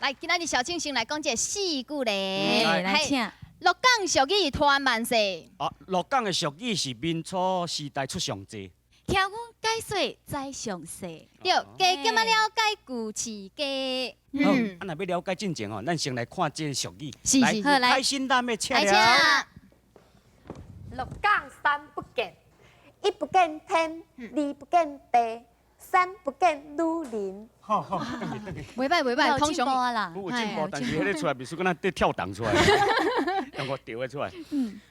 來，今仔日小慶先來講這四句咧。來請。鹿港俗語傳萬世。啊，鹿港的俗語是民初時代出上濟。聽阮解說知詳細。對，加減仔了解舊市街。好，啊，若欲了解進前吼，咱先來看這个俗語。是是。來，開心辣妹請了。鹿港三不見：一不見天，二不見地，三不見女人。好好，袂䆀袂䆀，通常啦。有進步，但是彼个出來袂輸敢若佇跳動出來，讓我調的出來。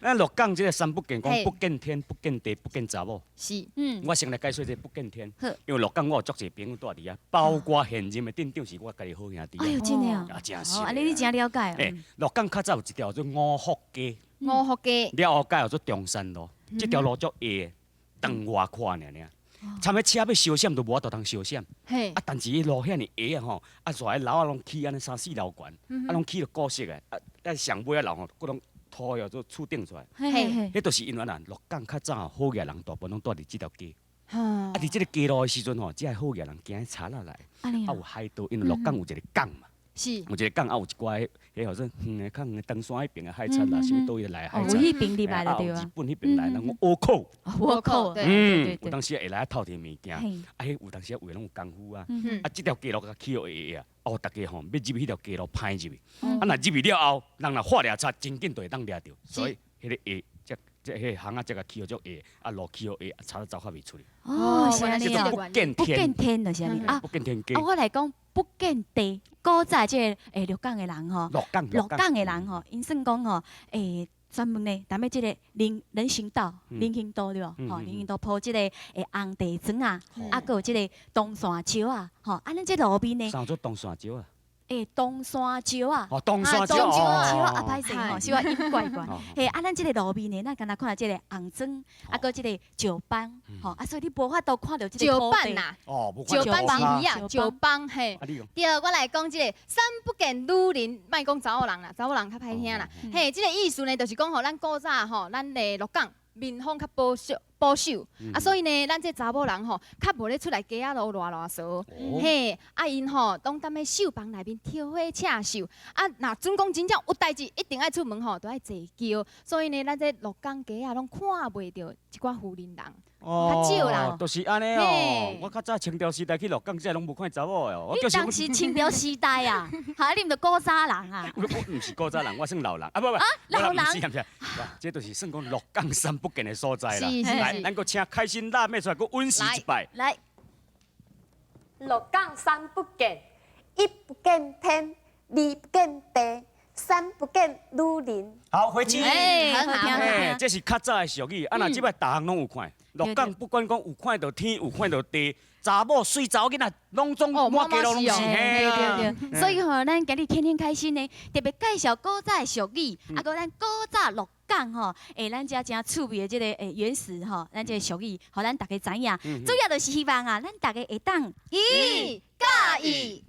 咱鹿港這个三不見，講不見天，不見地，不見查某。我先來解說這個不見天，因為鹿港我有足濟朋友蹛佇遐，包括現任的鎮長是我家己好兄弟。哎喲，真的啊！啊，真是。按呢你真了解。欸，鹿港較早有一條叫做五福街。五福街。了後改叫做中山路，這條路足狹，長偌寬爾爾。參彼車欲相閃都無法度通相閃。啊，但是彼路遐爾狹啊吼，啊，跩彼樓仔攏起按呢三四樓懸，啊，攏起著古色的，啊，啊上尾仔樓吼，閣攏塗予做厝頂出來。彼就是因為啦，鹿港較早好額人大部分攏蹛佇這條街。啊，佇這个街路的時陣吼，這个好額人行彼賊仔來，啊有海盜，因為鹿港有一个港嘛。有一个港，啊有一寡彼號做遠的較遠的唐山彼邊的海賊啦，啥物佗位來的海賊。有彼邊入來就對啊。日本彼邊來，人講倭寇。倭寇。有當時會來偷提物件，啊，彼有當時話攏有功夫啊。啊，這條街路共起予狹狹啊，哦，逐家吼欲入彼條街路歹入去。啊，若入去了後，人若發掠賊，真緊就會當掠著。所以彼个狹，這彼个巷仔才共起予足狹，啊路起予狹，賊仔走較袂出去。哦，是按呢哦。不見天。不見天就是按呢啊。不見天街。啊，我來講不見地。古早這个鹿港的人吼，鹿港的人吼，𪜶算講吼，專門呢，踮咧這个人行道，人行道對無？吼，人行道鋪這个紅地磚啊，啊，閣有這个銅線石仔，吼，啊，咱這路面呢？啥做銅線石仔？銅線石仔。哦，銅線石。石仔啊，歹勢吼，小可音怪怪。嘿，啊，咱這个路面呢，咱敢若看著這个紅磚，啊，閣這个石板，吼，啊，所以你無法度看著這个石板呐。哦，石板是魚仔，石板嘿。對，我來講這个三不見女人，莫講查某人啦，查某人較歹聽啦。嘿，這个意思呢，就是講吼，咱古早吼，咱的鹿港民風較保守，保守，啊，所以呢，咱這查某人吼，較無咧出來街仔路賴賴趖，嘿，啊，𪜶吼，攏踮咧繡房內面挑花刺繡，啊，若準講真正有代誌，一定愛出門吼，都愛坐轎，所以呢，咱這鹿港街仔攏看袂著一寡婦人人，較少啦。就是按呢哦。我較早清朝時代去鹿港，這攏無看查某的哦。你當時清朝時代啊？哈，你毋著古早人啊？我毋是古早人，我算老人啊，不不，啊，老人。毋是毋是，這就是算講鹿港三不見的所在啦。來，咱閣請開心辣妹出來，閣溫習一擺。來，鹿港三不見：一不見天，二不見地，三不見女人。好，回去。很好。哎，這是較早的俗語，啊，若這擺逐項攏有看。鹿港不管講有看著天，有看著地，查某媠查某囡仔，攏總滿街路攏是。對對對。所以吼，咱今日天天開心呢，特別介紹古早的俗語，啊，閣咱古早鹿港吼，咱遮誠趣味的這个原始吼，咱這个俗語，予咱逐家知影。主要就是希望啊，咱逐家會當魚佮意。